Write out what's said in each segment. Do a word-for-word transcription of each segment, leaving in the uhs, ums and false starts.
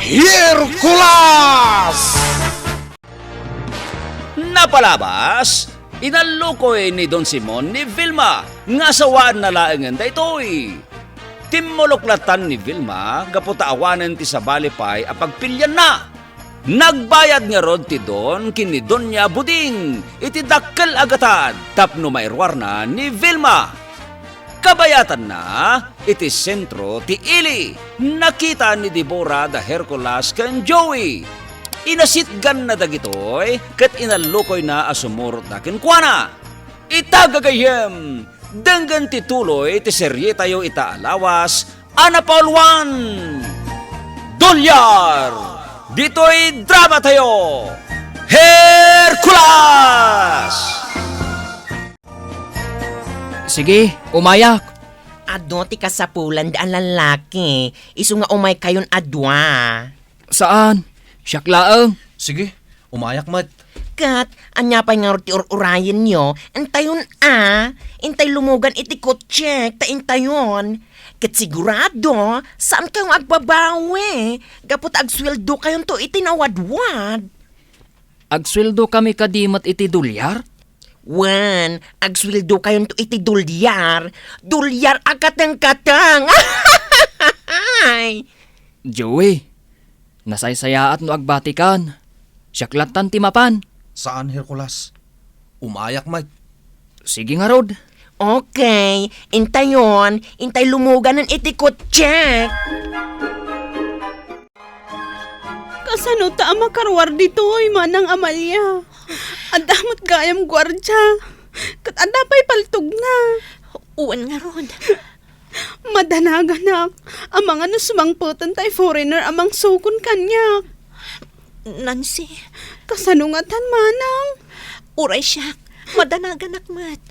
Hercules! Napalabas, inallukoy ni Don Simon ni Vilma nga asawaanna laengen daytoy. Timmulok lattan ni Vilma gapu ta awanen ti sabali pay a pagpilianna. Nagbayad ngarud ti Don ken ni Doña Buding iti dakkel a gatad tapno mairuarna ni Vilma. Kabayatanna, iti sentro ti ili, nakita ni Debora da Hercules ken Joey. Inasitganna dagitoy ket inallukoyna a sumurotda kenkuana. Ita gagayyem, denggen ti tuloy ti serietayo ita a lawas a napauluan, Dolyar! Ditoy dramatayo, Hercules! Sige, umayak. Adu ti kasapulan da a lalaki, isu nga umaykayon a dua. Saan? Siak laeng. Sige, umayak met. Ket, ania pay ngarud ti ur-urayenyo? Intayon a, intay lumugan iti kotsek, ta intayon. Ket sigurado, saankayo nga agbabawi, gapu ta agsueldokayonto iti nawadwad. Agsueldo kami kadi met iti dolyar? Wen, agsueldo kayonto iti dolyar. Dolyar a katengkateng. Ay! Joey, nasaysayaat no agbatikan. Siak lattan ti mapan. Saan, Hercules. Umayak met. Sige ngarud. Okay, intayon, intay lumuganen iti kotsek. Kasano ta a makaruar ditoy, Manang Amalia? Adda met gayam guardia. Ket adda pay paltogna. Wen ngarud. Madanaganak. Amangan no sumangpeten tay foreigner a mangsukon kaniak. Nancy. Kasano ngatan, Manang? Uray siak. Madanaganak met.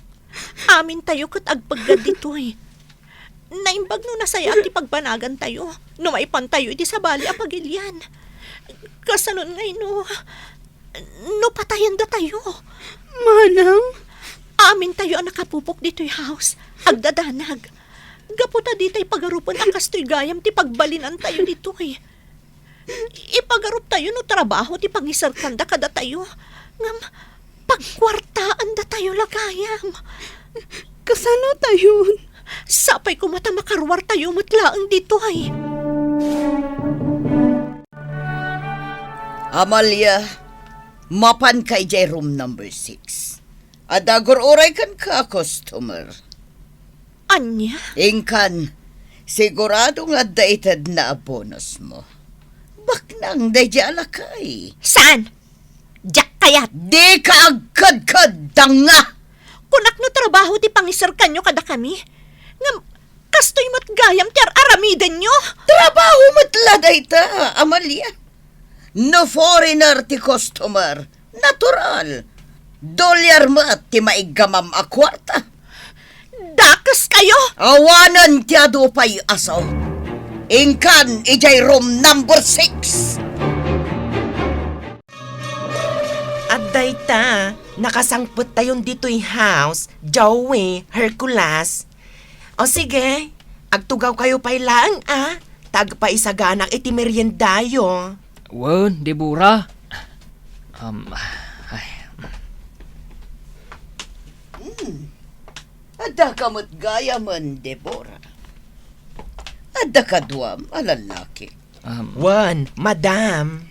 Amintayo ket agpeggad ditoy. Naimbag no nasayaat ti pagbanagantayo no maipantayo iti sabali a pagilian. Kasanon ngay no, no patayendatayo? Manang? Amintayo a nakapupok ditoy house, agdadanag. Gapu ta ditay pagarupen a kastoy gayam ti pagbalinantayo ditoy. Ipagaruptayo no trabaho ti pangiserkanda kadatayo. Ngem pagkuartaandatayo la gayam. Kasano tayon? Sapay koma ta makaruartayo met laeng ditoy. Amalia, mapanka idiay room number six. Adda agur-uray kenka a customer. Ania? Inkan, sigurado nga adda itedna a bonusmo. Baknang daydiay a lakay. Saan? Diak kayat. Dika agkedked, danga! Kunak no trabaho ti pangiserkanyo kadakami. Ngem, kastoy met gayam ti ar-aramidenyo. Trabaho met la dayta, Amalia. No foreigner ti customer, natural. Dolyar met ti maiggamam a kuarta. Dakeskayo! Awanen ti adu pay a sao. Inkan idiay room number six. Adda ita, nakasangpettayon ditoy house, Joey, Hercules. O sige, agtugawkayo pay laeng a, ta agpaisaganak iti meriendayo. Wen, Debora. Um, ay. Hmm. Adda ka met gayamen, Debora. Adda kaduam a lallaki. Um, Wen, madam.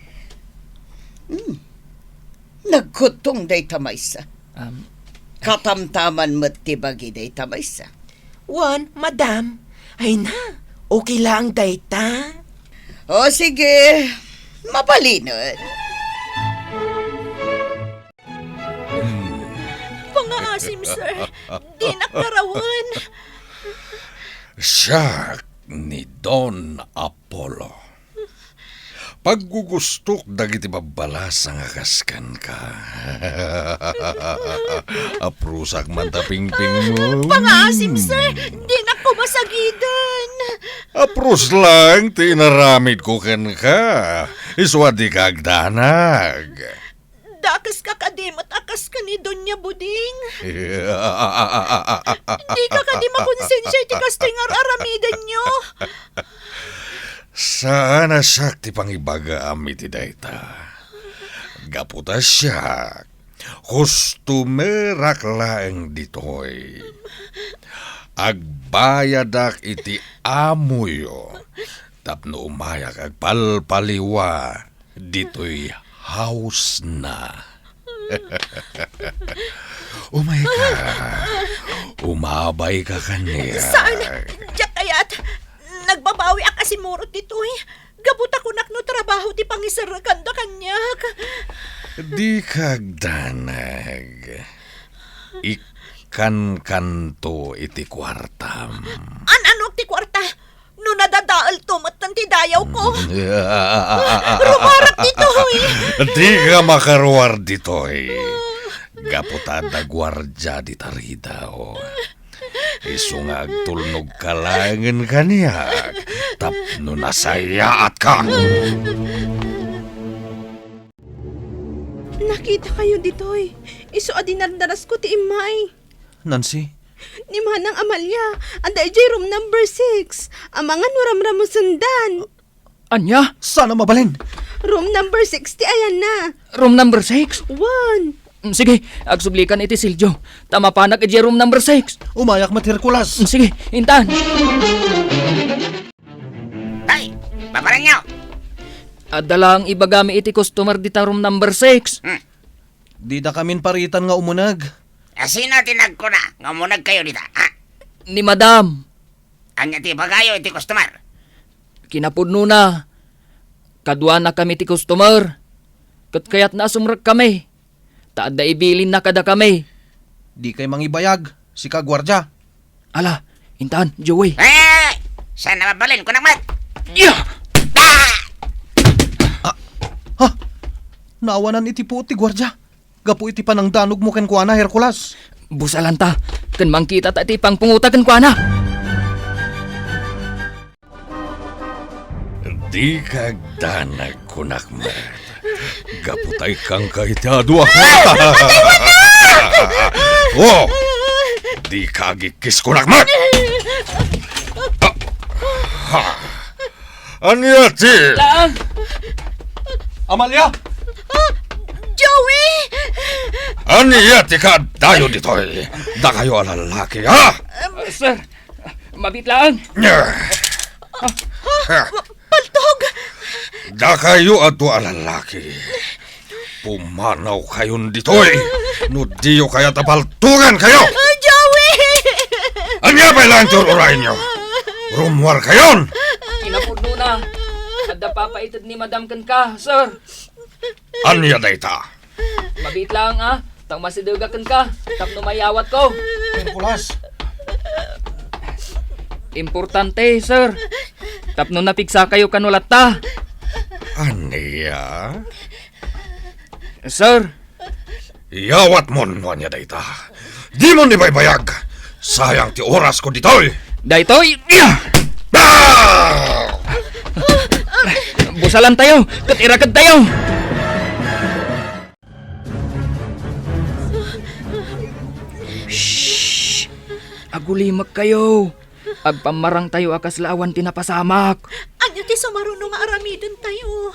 Hmm. Nagkuttong dayta maysa. Um, Katamtaman met ti bagi dayta maysa. Wen, madam. Ay na, okay laeng dayta. O sige, mabalinen. Pangaasim, sir. Dinak karawen. Siak ni Don Apollo. Paggugustok dagiti babbalasa nga kas kenka. Aprusak man ta pingpingmo. Pangaasim, sir. Dinak koma sagiden. Aprus laeng ti inaramidko kenka. Isu a dika agdanag. Dakeska kadi met a kas ken ni Doña Buding. Dika kadi makonsensia iti kastoy nga ar-aramidenyo. Saan a siak ti pangibagaam iti dayta. Gapu ta siak, kustomerak laeng ditoy. Agbayadak iti amoyo tapno umayak agpalpaliwa ditoy house-na. Umayka. Umabayka kaniak. Saan? Diak kayat. Nagbabawiak a simurot ditoy. Gapu ta kunak no trabaho ti pangiserrekanda kaniak. Dika agdanag. Ikkankanto iti kuartam. An-anok ti kuarta? No nadadaelto metten ti dayawko. Ruarak ditoy. Dika makaruar ditoy. Gapu ta adda guardia dita ridaw. Isu nga agtulnogka laengen kaniak tapno nasayaatka. Nakitakayo ditoy. Isu a dinardarasko ti immay. Nancy? Ni Manang Amalia, adda idiay room number six. Amangan no ramramusendan. Ania? Saan a mabalin? Room number six ti ayanna. Room number six? Wen. Mm, sige, agsublikan iti sildio. Ta mapanak idiay room number six. Umayak met, Hercules. Mm, sige, intan. Tay, babalinyo! Adda lang ibagami iti customer dita room number six. Hmm. Didakamin paritan nga umuneg. A, sino ti nagkuna nga umunegkayo dita, ha? Ni Madam. Ania ti ibagayo iti customer? Kinapudnona, kaduanakami ti customer. Ket kayatna a sumrekkami. Ta adda ibilinna kadakami. Dikay mangibayag, sika guardia. Ala, intan, Joey. Eh! Saan a mabalin? Kunak met! Ya! Ah! Ha? Naawanan iti puot ti guardia. Gapu iti panangdanogmo kenkuana, Hercules. Busalanta, ken mangkitata iti pangpungota kenkuana. Dika agdanag, kunak met. Gapu ta ikkanka iti adu a kuarta. Oh! Dika agikkis, kunak met! Ah! Ha! Ania ti? Laang! Amalia! Ah! Joey! Ania ti kaadayo ditoy? Dakayo a lalaki, ha? Ah, sir, mabit laang. Ah! Ah! Paltog! Dakayo a dua a lalaki. Pumanawkayon ditoy no diyo kayat a paltugankayo! Ah, Joey! Ania pay laeng ti ur-urayyo? Rummuarkayon! Kinapudnona, adda papaited ni Madam kenka, sir. Ania dayta? Mabit laang, a, ta umasidegak kenka tapno mayawatko. Hercules. Importante, sir. Tapno napigsakayo kano latta. Ania? Sir. Yawatmon no ania dayta. Dimon ibaybayag. Sayang ti orasko ditoy. Daytoy. Ah! Busalantayo, ket irakadtayo. Shh! Agulimekkayo. Agpammarangtayo a kasla awan ti napasamak. Ania ti sumaruno nga aramidentayo?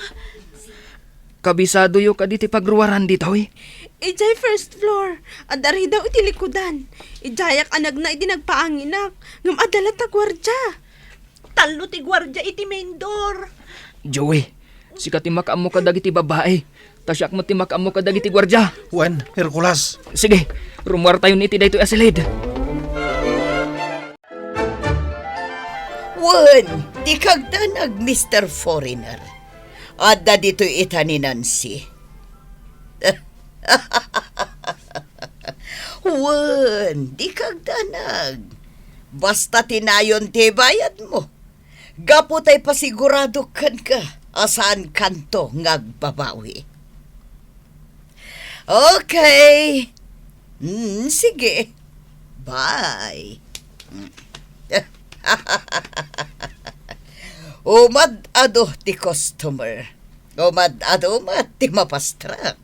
Kabisadoyo kadi ti pagruaran ditoy? Idiay first floor. Adda ridaw iti likudan. Idiayak a nagna idi nagpaanginak. Ngem adda latta guardia. Tallo ti guardia iti main door. Joey, sika ti makaammo kadagiti babai. Ta siak met ti makaammo kadagiti guardia. Wen, Hercules. Sige, rummuartayon iti daytoy a silid. Wen, dika agdanag, Mister Foreigner. Adda ditoy ita ni Nancy. Wen, dika agdanag. Basta ti nayon ti bayadmo. Gapu ta ipasigurado kenka a saankanto nga agbabawi. Okay. Mm, sige. Bye. Umad-ado ti customer. Umad-ado met ti mapastrak.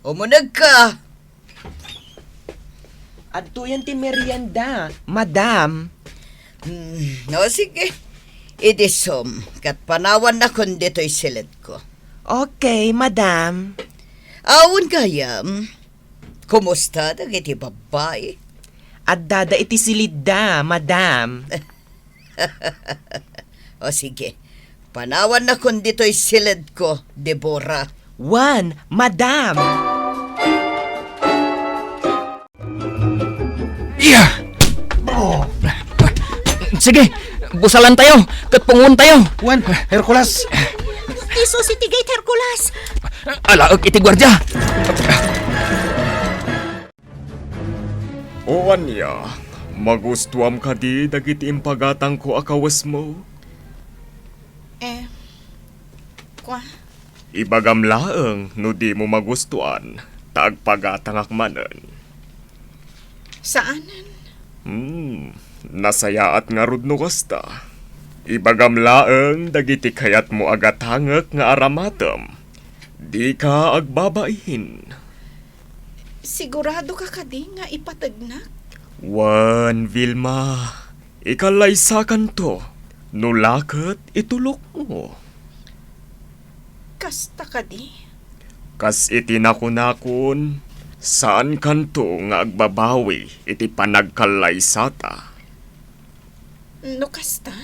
Umunegka. Adtoyen ti merienda, madam. Hmm, o sige. Idi sum, ket panawannakon ditoy siledko. Okay, madam. Awan gayam. Kumusta dagiti babbai? Addada iti silidda, madam. O sige, panawannakon ditoy siledko, Deborah. Wen, madam. Iya! Sige, busalan tayo, ket pungon tayo. Wen, Hercules. Isu iti gate, Hercules. Alaek iti guardia. O ania, magustuam kadi dagiti impagatangko a kawesmo? Eh, kua? Ibagam laeng no dimo magustuan, ta agpagatangak manen. Saanen? Hmm, nasayaat ngarud no kasta. Ibagam laeng dagiti kayatmo a gatangek nga aramatem. Dika agbabain. Sigurado ka kadi nga ipategnak? Wen, Vilma, ikallaysakanto, no la ket itulokmo. Kasta kadi? Kas iti nakunakon, saankanto nga agbabawi iti panagkallaysata. No kasta,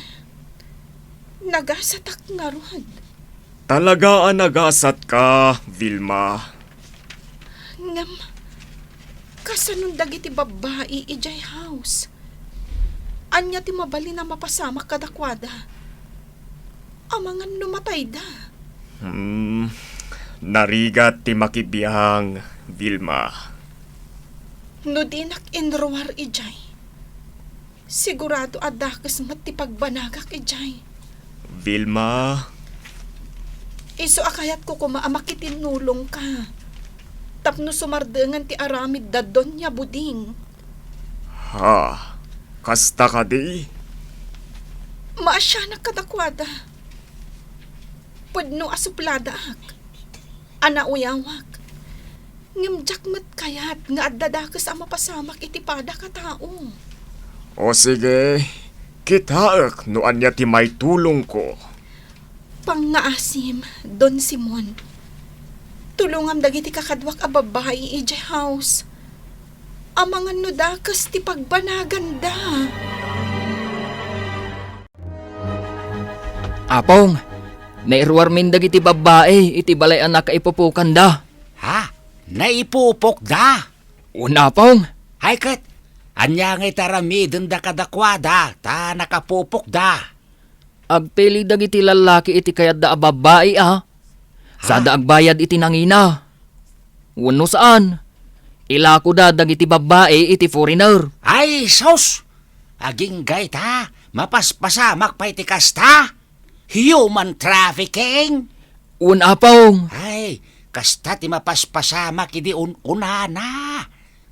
nagasatak ngarud. Talaga a nagasatka, Vilma. Ngem, kasanon dagiti babbai idiay house? Ania ti mabalin a mapasamak kadakuada? Amangan no matayda. Hmm, narigat ti makibiang, Vilma. No dinak inruar idiay, sigurado a dakes met ti pagbanagak idiay. Vilma. Isu a kayatko koma a makitinulongka tapno sumardengen ti aramidda, Doña Buding. Ha? Kasta kadi? Maasianak kadakuada. Pudno a supladaak, a nauyawak. Ngem diak met kayat nga adda dakes a mapasamak iti padak a tao. O sige, kitaek no ania ti maitulongko. Pangngaasim, Don Simon. Tulongam dagiti kakaduak a babbai idiay house. Amangan no dakes ti pagbanaganda. Apong, nairuarmin dagiti babbai iti balay a nakaipupokanda. Ha? Naipupokda? Wen, Apong. Ay ket, ania ngay ti aramidenda kadakuada ta nakapupokda? Agpili dagiti lallaki iti kayatda a babbai a sada agbayad iti nangina. Wenno saan, ilakoda dagiti babbai iti foreigner. Ay, sus! Agingga ita, mapaspasamak pay ti kasta? Human trafficking? Wen, Apong. Ay, kasta ti mapaspasamak idi un-unana.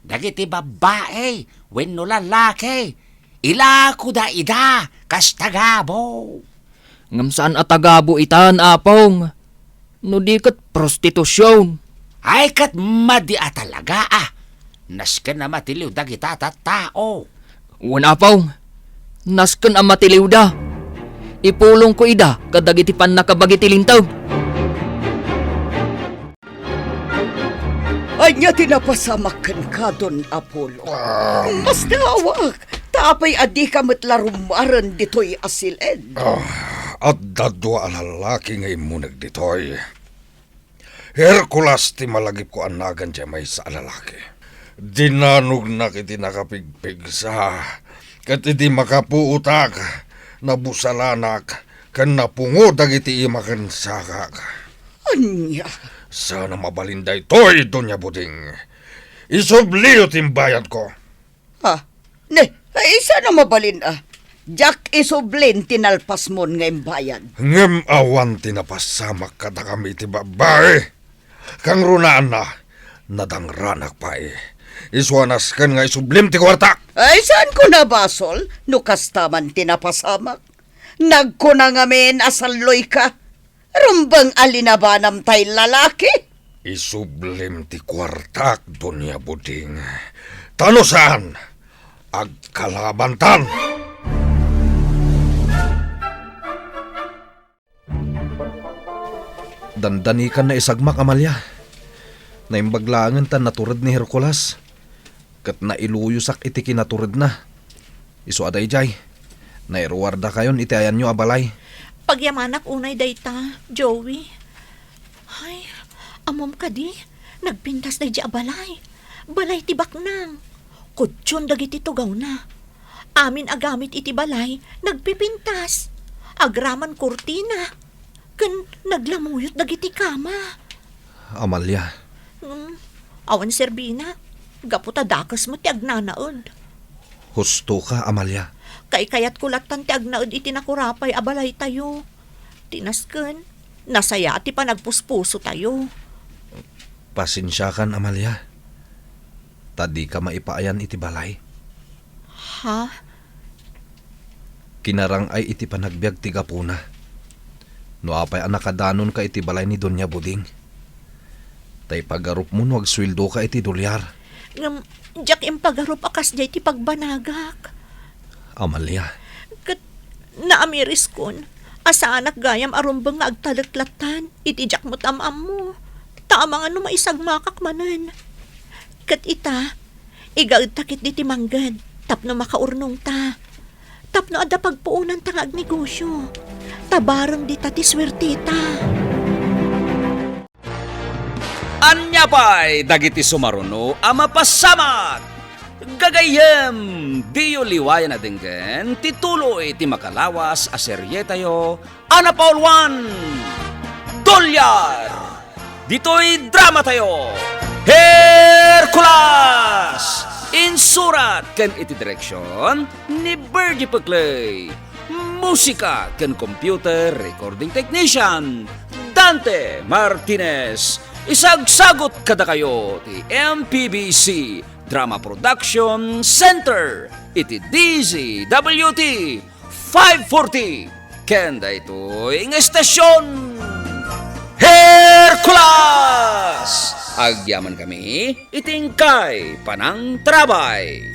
Dagiti babbai wenno lallaki, ilakoda ida kas tagabu. Ngem saan a tagabu itan, Apong. No di ket prostitusion. Ay, ket madi a talaga, a. Nasken a matiliw dagita tattao. Wen, Apong. Nasken a matiliwda. Ipulongko ida kadagiti pannakabagi ti Linteg. Ania ti napasamak kenka, Don Apollo? Ah. Mastaawak, ta apay a dika met la rummuaren ditoy a siled? Ah, adda dua a lalaki nga immuneg ditoy. Hercules ti malagipko a nagan diay maysa a lalaki. Dinanognak iti nakapigpigsa, ket idi makapuotak, nabusalanak, ken napungo dagiti ima ken sagak. Ania? Saan a mabalin daytoy, Doña Buding. Isubliyo ti imbayadko. Ah, ne, ay, saan a mabalin, ah. Diak isublin ti nalpasmon nga imbayad. Ngem awan ti napasamak kadakami iti babbai. Kangrunaanna, nadangranak pay. Isu a nasken nga isublim ti kuartak. Ay, saanko a basol no kasta man ti napasamak. Nagkuna ngamin a salloyka. Rumbeng a linabanam tay lalaki. Isublim ti kuartak, Doña Buding. Ta no saan, agkalabantan. Dandanikan naisagmak, Amalia. Naimbag laengen ta natured ni Hercules, ket nailuyosak iti kinaturedna. Isu a daydiay, nairuardakayon iti ayanyo a balay. Pagyamanak unay dayta, Joey. Ay, ammom kadi, nagpintas daydiay a balay. Balay ti baknang. Kutyon dagiti tugawna. Amin a gamit iti balay, nagpipintas. Agraman kurtina. Ken naglamuyot dagiti kama. Amalia. Hmm, awan serbina. Gapu ta dakes met ti agnanaed. Hustoka, Amalia. Kaikayatko lattan ti agnaed iti nakurapay a balaytayo. Ti nasken, nasayaat ti panagpuspusotayo. Pasensiakan, Amalia. Ta dika maipaayan iti balay. Ha? Kinarang-ay iti panagbiag ti gapuna. No apay a nakadanonka iti balay ni Doña Buding, ta ipagarupmo no agsueldoka iti dolyar. Ngem, diak impagarup a kasdiay ti pagbanagak. Amalia. Ket naamiriskon a saanak gayam a rumbeng nga agtalek lattan iti diak met am-ammo. Ta amangan no maisagmakak manen. Ket ita, igaedta ketdi ti mangged tapno makaurnongta. Tapno adda pagpuonanta nga agnegosio. Ta bareng dita ti suerteta. Ania pay dagiti sumaruno a mapasamak? Gagayyem, diyo liwayan a denggen ti tuloy ti makalawas a serietayo a napauluan, Dolyar. Ditoy dramatayo, Hercules! Insurat ken iti direksion ni Virgie Peclay. Musika ken computer recording technician, Dante Martinez. Isagsagut kadakayo ti M P B C Drama Production Center iti D Z W T five forty. Ken daytoy nga estasion, Hercules! Agyamankami iti inkay panangtarabay.